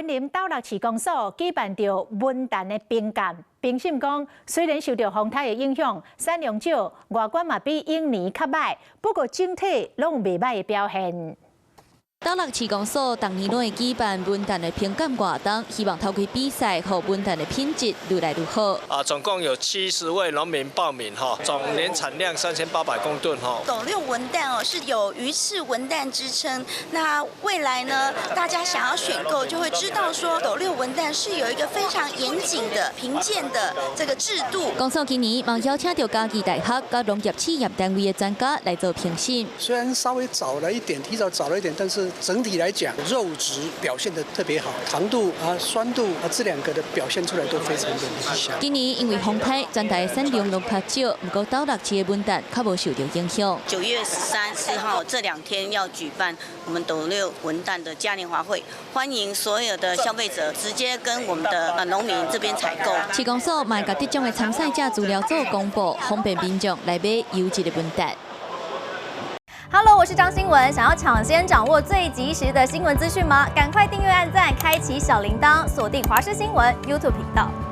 林斗六市公所舉辦著文旦的評鑑，評審講，雖然受著風颱的影響，產量少，外觀嘛比往年較䆀，不過整體攏有袂䆀的表現。斗六市公所逐年攏會舉辦文旦的評鑑活動，希望透過比賽，予文旦的品質愈來愈好。啊，總共有70位農民報名哈，總年產量3800公噸哈。斗六文旦哦，是有魚翅文旦之稱。那未來呢，大家想要選購，就會知道說斗六文旦是有一個非常嚴謹的評鑑的這個制度。公所今年嘛邀請著嘉義大學佮農業試驗單位的專家來做評審。雖然稍微早了一點，提早早了一點，但是整體來講，肉質表現得特別好，糖度啊、酸度啊，這兩個的表現出來都非常的理想。今年因為風颱，全台產量攏較少，毋過斗六市的文旦較無受著影響。9月13、4號這兩天要舉辦我們斗六文旦的嘉年華會，歡迎所有的消費者直接跟我們的農民這邊採購。市公所嘛會共得獎的參賽者資料做公布，方便民眾來買優質的文旦。 Hello，我是張新聞，想要搶先掌握最及時的新聞資訊嗎？趕快訂閱、按讚、開啟小鈴鐺，鎖定華視新聞 YouTube 頻道。